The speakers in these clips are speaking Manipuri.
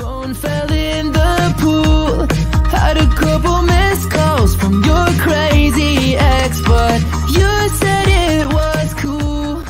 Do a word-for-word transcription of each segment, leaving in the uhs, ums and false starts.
Phone fell in the pool. Had a couple missed calls from your crazy ex, but you said it was cool.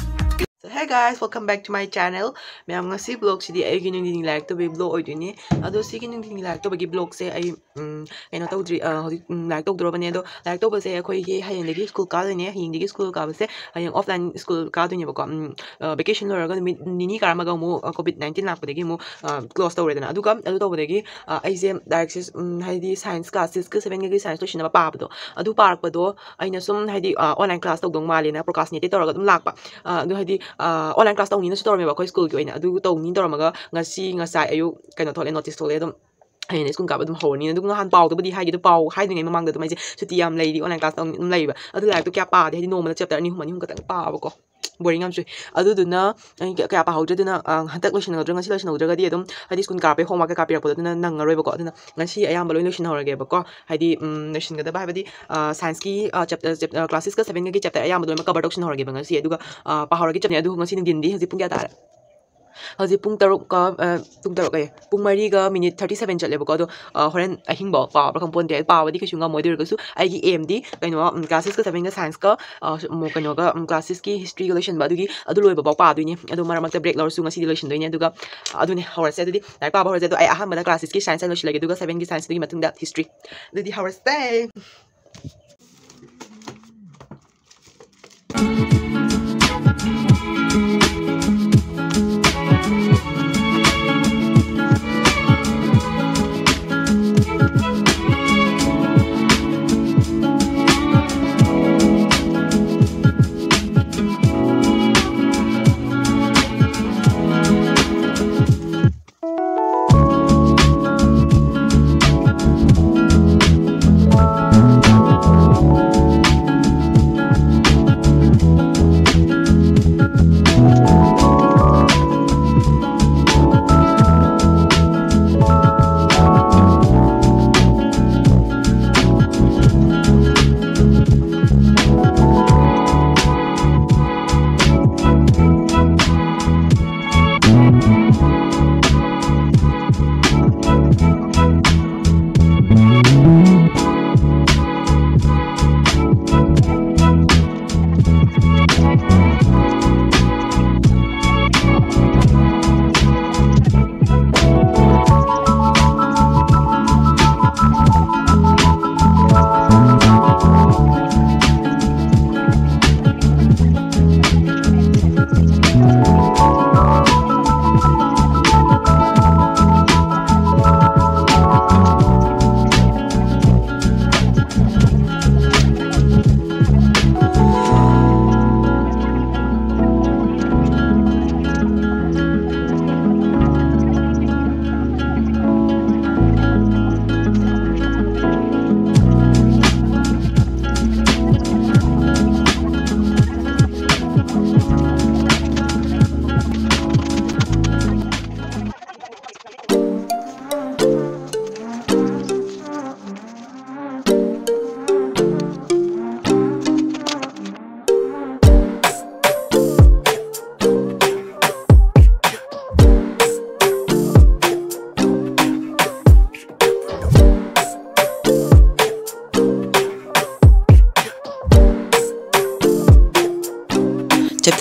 So, hey guys, welcome back to my channel. ꯃꯌꯥꯝ, ꯉꯁꯤ vlogꯁꯤꯗꯤ ꯑꯩꯒꯤ ꯅꯨꯡꯊꯤꯟꯒꯤ ꯂꯥꯏꯔꯤꯛ ꯇꯧꯕꯒꯤ vlog ꯑꯣꯏꯗꯣꯏꯅꯤ꯫ ꯑꯗꯣ ꯁꯤꯒꯤ ꯅꯨꯡꯊꯤꯟꯒꯤ ꯂꯥꯏꯔꯤꯛ ꯇꯧꯕꯒꯤ vlogꯁꯦ ꯑꯩ, ꯎꯝ, ꯀꯩꯅꯣ ꯇꯧꯗ꯭ꯔꯤ, ꯑ, ꯍꯧꯖꯤꯛ, ꯎꯝ, ꯂꯥꯏꯔꯤꯛ ꯇꯧꯗꯣꯔꯕꯅꯦ꯫ ꯑꯗꯣ ꯂꯥꯏꯔꯤꯛ ꯇꯧꯕꯁꯦ ꯑꯩꯈꯣꯏꯒꯤ ꯍꯌꯦꯡꯗꯒꯤ school ꯀꯥꯗꯣꯏꯅꯦ꯫ ꯍꯌꯦꯡꯗꯒꯤ school ꯀꯥꯕꯁꯦ, ꯍꯌꯦꯡ offline school ꯀꯥꯗꯣꯏꯅꯦꯕꯀꯣ꯫ ꯎꯝ, ꯑ, vacation ꯂꯣꯏꯔꯒ ꯅꯨꯃꯤꯠ ꯅꯤꯅꯤ ꯀꯥꯔꯝꯃꯒ ꯑꯃꯨꯛ, ꯑ, COVID nineteen ꯂꯥꯛꯄꯗꯒꯤ ꯑꯃꯨꯛ, ꯑ, close ꯇꯧꯔꯦꯗꯅ꯫ ꯑꯗꯨꯒ ꯑꯗꯨ ꯇꯧꯕꯗꯒꯤ, ꯑ, ꯑꯩꯁꯦ ꯂꯥꯏꯔꯤꯛꯁꯦ, ꯎꯝ, ꯍꯥꯏꯗꯤ science class sixꯀ sevenꯒꯒꯤ science ꯂꯣꯏꯁꯤꯟꯅꯕ ꯄꯥꯕꯗꯣ, ꯑꯗꯨ ꯄꯥꯔꯛꯄꯗꯣ ꯑꯩꯅ ꯁꯨꯝ ꯍꯥꯏꯗꯤ, ꯑ, online class ꯇꯧꯗꯧ ꯃꯥꯜꯂꯦꯅ procrastinate ꯇꯧꯔꯒ ꯑꯗꯨꯝ ꯂꯥꯛꯄ꯫ ꯑ, ꯑꯗꯨ ꯍꯥꯏꯗꯤ, ꯑ, online class ꯇꯧꯅꯤꯅꯁꯨ ꯇꯧꯔꯝꯃꯦꯕ ꯑꯩꯈꯣꯏ schoolꯒꯤ ꯑꯣꯏꯅ꯫ ꯑꯗꯨ ꯇꯧꯅꯤ ꯇꯧꯔꯝꯃꯒ ꯉꯁꯤ ꯉꯁꯥꯏ ꯑꯌꯨꯛ ꯀꯩꯅꯣ ꯊꯣꯛꯂꯛꯑꯦ, notice ꯊꯣꯛꯂꯛꯑꯦ꯫ ꯑꯗꯨꯝ ꯍꯌꯦꯡ school ꯀꯥꯕ ꯑꯗꯨꯝ ꯍꯧꯔꯅꯤ꯫ ꯑꯗꯨꯒ ꯅꯍꯥꯟ ꯄꯥꯎꯗꯨꯕꯨꯗꯤ ꯍꯥꯏꯒꯦ, ꯑꯗꯨ ꯄꯥꯎ ꯍꯥꯏꯗ꯭ꯔꯤꯉꯩ ꯃꯃꯥꯡꯗ ꯑꯗꯨꯝ ꯑꯩꯁꯦ ꯁꯨꯇꯤ ꯌꯥꯝ ꯂꯩꯔꯤ, online class ꯇꯧꯅꯤ ꯑꯗꯨꯝ ꯂꯩꯕ꯫ ꯑꯗꯨ ꯂꯥꯏꯔꯤꯛꯇꯣ ꯀꯌꯥ ꯄꯥꯗꯦ, ꯍꯥꯏꯗꯤ ꯅꯣꯡꯃꯗ chapter ꯑꯅꯤ ꯑꯍꯨꯝ, ꯑꯅꯤ ꯑꯍꯨꯝ ꯈꯛꯇꯪ ꯄꯥꯕꯀꯣ꯫ Boring ꯌꯥꯝ ꯆꯨꯏ꯫ ꯑꯗꯨꯗꯨꯅ ꯑꯩ ꯀꯌꯥ ꯄꯥꯍꯧꯗ꯭ꯔꯦ꯫ ꯑꯗꯨꯅ, ꯑ, ꯍꯟꯗꯛ ꯂꯣꯏꯁꯤꯟꯍꯧꯗ꯭ꯔꯦ, ꯉꯁꯤ ꯂꯣꯏꯁꯤꯟꯍꯧꯗ꯭ꯔꯒꯗꯤ ꯑꯗꯨꯝ ꯍꯥꯏꯗꯤ school ꯀꯥꯔꯛꯄꯩ homework ꯀꯩꯀꯥ ꯄꯤꯔꯛꯄꯗꯣ ꯑꯗꯨꯅ ꯅꯪꯉꯔꯣꯏꯕꯀꯣ꯫ ꯑꯗꯨꯅ ꯉꯁꯤ ꯑꯌꯥꯝꯕ ꯂꯣꯏ ꯂꯣꯏꯁꯤꯟꯍꯧꯔꯒꯦꯕꯀꯣ꯫ ꯍꯥꯏꯗꯤ, ꯎꯝ, ꯂꯣꯏꯁꯤꯟꯒꯗꯕ ꯍꯥꯏꯕꯗꯤ, ꯑ, scienceꯀꯤ, ꯑ, chapter, chap-, ꯑ, class sixꯀ sevenꯒꯒꯤ chapter ꯑꯌꯥꯝꯕ ꯂꯣꯏꯅꯃꯛ cover ꯇꯧꯁꯤꯟꯍꯧꯔꯒꯦꯕ ꯉꯁꯤ꯫ ꯑꯗꯨꯒ, ꯑ, ꯄꯥꯍꯧꯔꯒꯦ ꯆꯠꯅꯤ꯫ ꯑꯗꯨ ꯉꯁꯤ ꯅꯨꯡꯊꯤꯟꯗꯤ ꯍꯧꯖꯤꯛ ꯄꯨꯡ ꯀꯌꯥ ꯇꯥꯔꯦ? ꯍꯧꯖꯤꯛ ꯄꯨꯡ ꯇꯔꯨꯛꯀ, ꯑ, ꯄꯨꯡ ꯇꯔꯨꯛ ꯑꯌꯦ, ꯄꯨꯡ ꯃꯔꯤꯒ minute thirty seven ꯆꯠꯂꯦꯕꯀꯣ꯫ ꯑꯗꯣ, ꯑ, ꯍꯣꯔꯦꯟ ꯑꯍꯤꯡꯐꯥꯎ ꯄꯥꯕ꯭ꯔꯥ ꯈꯪꯄꯣꯟꯇꯦ, ꯄꯥꯕꯗꯤ ꯀꯩꯁꯨ ꯉꯝꯃꯣꯏꯗꯣꯏꯔꯒꯁꯨ ꯑꯩꯒꯤ aimꯗꯤ ꯀꯩꯅꯣ, ꯎꯝ, class sixꯀ sevenꯒ scienceꯀ, ꯑ, ꯁ-, ꯃꯣ-, ꯀꯩꯅꯣꯒ, ꯎꯝ, class sixꯀꯤ historyꯒ ꯂꯣꯏꯁꯤꯟꯕ, ꯑꯗꯨꯒꯤ ꯑꯗꯨ ꯂꯣꯏꯕꯐꯥꯎ ꯄꯥꯗꯣꯏꯅꯤ꯫ ꯑꯗꯣ ꯃꯔꯛ ꯃꯔꯛꯇ break ꯂꯧꯔꯁꯨ ꯉꯁꯤꯗꯤ ꯂꯣꯏꯁꯤꯟꯗꯣꯏꯅꯤ꯫ ꯑꯗꯨꯒ ꯑꯗꯨꯅꯦ, ꯍꯧꯔꯁꯦ ꯑꯗꯨꯗꯤ꯫ ꯂꯥꯏꯔꯤꯛ ꯄꯥꯕ ꯍꯧꯔꯁꯦ꯫ ꯑꯗꯣ ꯑꯩ ꯑꯍꯥꯟꯕꯗ class sixꯀꯤ science ꯑꯣꯏꯅ ꯂꯣꯏꯁꯤꯜꯂꯒꯦ, ꯑꯗꯨꯒ sevenꯒꯤ scienceꯇꯨꯒꯤ ꯃꯇꯨꯡꯗ history꯫ ꯑꯗꯨꯗꯤ ꯍꯧꯔꯁꯦ꯫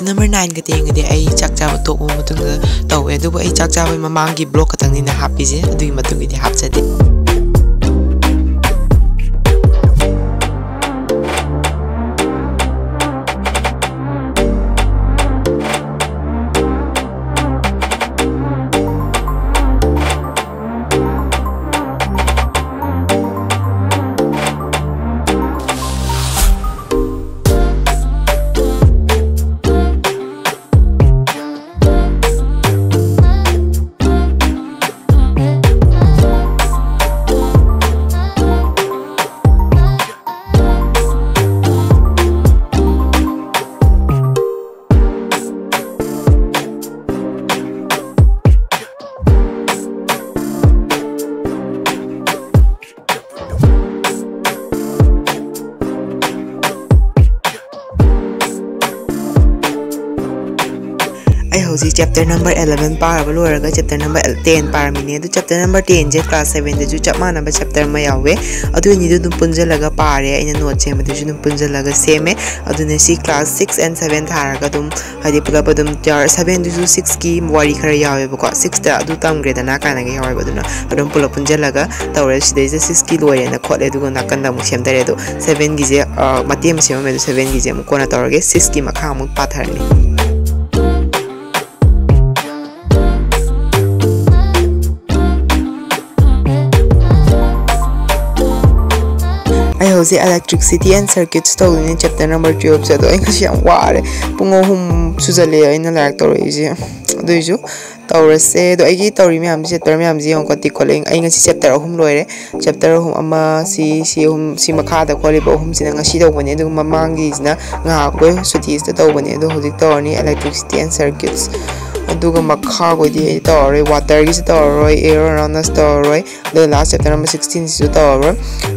Number nine-ꯒ ten-ꯒꯗꯤ ꯑꯩ ꯆꯥꯛ ꯆꯥꯕ ꯇꯣꯛꯂꯕ ꯃꯇꯨꯡꯗ ꯇꯧꯋꯦ, ꯑꯗꯨꯕꯨ ꯑꯩ ꯆꯥꯛ ꯆꯥꯕꯒꯤ ꯃꯃꯥꯡꯒꯤ vlog ꯈꯛꯇꯪꯅꯤꯅ ꯍꯥꯞꯄꯤꯁꯦ, ꯑꯗꯨꯒꯤ ꯃꯇꯨꯡꯒꯤꯗꯤ ꯍꯥꯞꯆꯗꯦ꯫ ꯑꯩ ꯍꯧꯖꯤꯛ chapter number eleven ꯄꯥꯔꯕ ꯂꯣꯏꯔꯒ chapter number ten ꯄꯥꯔꯝꯃꯤꯅꯦ꯫ ꯑꯗꯨ chapter number ten-ꯁꯦ class seven-ꯗꯁꯨ ꯆꯞ ꯃꯥꯟꯅꯕ chapter ꯑꯃ ꯌꯥꯎꯋꯦ꯫ ꯑꯗꯨ ꯑꯅꯤꯗꯨ ꯑꯗꯨꯝ ꯄꯨꯟꯁꯤꯜꯂꯒ ꯄꯥꯔꯦ꯫ ꯑꯩꯅ note ꯁꯦꯝꯕꯗꯨꯁꯨ ꯑꯗꯨꯝ ꯄꯨꯟꯁꯤꯜꯂꯒ ꯁꯦꯝꯃꯦ꯫ ꯑꯗꯨꯅ ꯁꯤ class six and seven ꯊꯥꯔꯒ ꯑꯗꯨꯝ, ꯍꯥꯏꯗꯤ, ꯄꯨꯂꯞ ꯑꯗꯨꯝ ꯆꯥꯔ-, seven-ꯗꯨꯁꯨ six-ꯀꯤ ꯋꯥꯔꯤ ꯈꯔ ꯌꯥꯎꯋꯦꯕꯀꯣ꯫ Six-ꯇ ꯑꯗꯨ ꯇꯝꯈ꯭ꯔꯦꯗꯅ ꯀꯥꯏꯅꯒ ꯌꯥꯎꯋꯦꯕ꯫ ꯑꯗꯨꯅ ꯑꯗꯨꯝ ꯄꯨꯂꯞ ꯄꯨꯟꯁꯤꯜꯂꯒ ꯇꯧꯔꯦ꯫ ꯁꯤꯗꯩꯁꯤꯗ six-ꯀꯤ ꯂꯣꯏꯔꯦꯅ ꯈꯣꯠꯂꯦ꯫ ꯑꯗꯨꯒ ꯅꯥꯀꯟꯗ ꯑꯃꯨꯛ ꯁꯦꯝꯗꯔꯦ꯫ ꯑꯗꯣ seven-ꯒꯤꯁꯦ, ꯑ, ꯃꯇꯦꯛ ꯑꯃ ꯁꯦꯝꯃꯝꯃꯦ꯫ ꯑꯗꯣ seven-ꯒꯤꯁꯦ ꯑꯃꯨꯛ ꯀꯣꯟꯅ ꯇꯧꯔꯒꯦ꯫ Six-ꯀꯤ ꯃꯈꯥ ꯑꯃꯨꯛ ꯄꯥꯊꯔꯅꯤ꯫ ꯑꯩ ꯍꯧꯖꯤꯛ Electricity and Circuits ꯇꯧꯗꯣꯏꯅꯦ, chapter number twelve-ꯁꯦ꯫ ꯑꯗꯣ ꯑꯩ ꯉꯁꯤ ꯌꯥꯝ ꯋꯥꯔꯦ, ꯄꯨꯡ ꯑꯍꯨꯝ ꯁꯨꯖꯜꯂꯛꯑꯦ ꯑꯩꯅ ꯂꯥꯏꯔꯤꯛ ꯇꯧꯔꯛꯏꯁꯦ꯫ ꯑꯗꯨꯏꯁꯨ ꯇꯧꯔꯁꯦ꯫ ꯑꯗꯣ ꯑꯩꯒꯤ ꯇꯧꯔꯤ ꯃꯌꯥꯝꯁꯦ, chapter ꯃꯌꯥꯝꯁꯦ ꯌꯦꯡꯉꯨꯀꯣ, ꯇꯤꯛ ꯈꯣꯠꯂꯦ꯫ ꯑꯩ ꯉꯁꯤ chapter ꯑꯍꯨꯝ ꯂꯣꯏꯔꯦ꯫ Chapter ꯑꯍꯨꯝ ꯑꯃ, ꯁꯤ, ꯁꯤ ꯑꯍꯨꯝ, ꯁꯤ ꯃꯈꯥꯗ ꯈꯣꯠꯂꯤꯕ ꯑꯍꯨꯝꯁꯤꯅ ꯉꯁꯤ ꯇꯧꯕꯅꯦ, ꯑꯗꯨꯒ ꯃꯃꯥꯡꯒꯤꯁꯤꯅ ꯉꯥꯏꯍꯥꯛ ꯑꯩꯈꯣꯏ ꯁꯨꯇꯤꯁꯤꯗ ꯇꯧꯕꯅꯦ꯫ ꯑꯗꯣ ꯍꯧꯖꯤꯛ ꯇꯧꯔꯅꯤ Electricity and Circuits꯫ ꯑꯗꯨꯒ ꯃꯈꯥꯈꯣꯏꯗꯤ ꯑꯩ ꯇꯧꯔꯔꯣꯏ, Water-ꯒꯤꯁꯨ ꯇꯧꯔꯔꯣꯏ, Air Around Us ꯇꯧꯔꯔꯣꯏ, ꯑꯗꯨꯒ last chapter number sixteen-ꯁꯤꯁꯨ ꯇꯧꯔꯔꯣꯏ꯫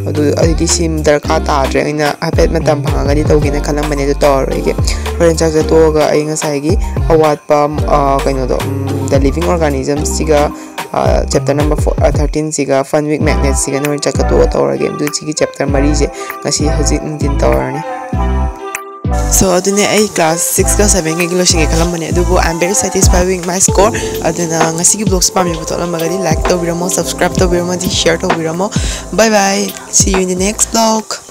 ꯑꯗꯨ ꯑꯩꯗꯤ ꯁꯤ ꯗꯔꯀꯥꯔ ꯇꯥꯗ꯭ꯔꯦ, ꯑꯩꯅ ꯍꯥꯏꯐꯦꯠ ꯃꯇꯝ ꯐꯪꯉꯒꯗꯤ ꯇꯧꯒꯦꯅ ꯈꯜꯂꯝꯕꯅꯦ, ꯑꯗꯨ ꯇꯧꯔꯔꯣꯏꯒꯦ꯫ ꯍꯣꯔꯦꯟ ꯆꯥꯛ ꯆꯥꯊꯣꯛꯑꯒ ꯑꯩ ꯉꯁꯥꯏꯒꯤ ꯑꯋꯥꯠꯄ, ꯑ, ꯀꯩꯅꯣꯗꯣ, ꯎꯝ, The Living Organisms-ꯁꯤꯒ, ꯑ, chapter number four, ꯑ, thirteen-ꯁꯤꯒ Fun with Magnets-ꯁꯤꯒꯅ ꯍꯣꯔꯦꯟ ꯆꯥꯛ ꯆꯥꯊꯣꯛꯑꯒ ꯇꯧꯔꯒꯦ꯫ ꯑꯗꯨ ꯁꯤꯒꯤ chapter ꯃꯔꯤꯁꯦ ꯉꯁꯤ ꯍꯧꯖꯤꯛ ꯅꯨꯡꯊꯤꯟ ꯇꯧꯔꯅꯤ꯫ So ꯑꯗꯨꯅꯦ, ꯑꯩ class six ꯀ seven ꯒꯤ ꯂꯣꯏꯁꯤꯟꯒꯦ ꯈꯜꯂꯝꯕꯅꯦ, ꯑꯗꯨꯕꯨ I am very satisfied with my score. ꯑꯗꯨꯅ ꯉꯁꯤꯒꯤ vlog ꯁꯤ ꯄꯥꯝꯕꯤꯕ ꯊꯣꯛꯂꯝꯃꯒꯗꯤ like ꯇꯧꯕꯤꯔꯝꯃꯣ, subscribe ꯇꯧꯕꯤꯔꯝꯃꯣ, share ꯇꯧꯕꯤꯔꯝꯃꯣ. Bye bye, see you in the next vlog.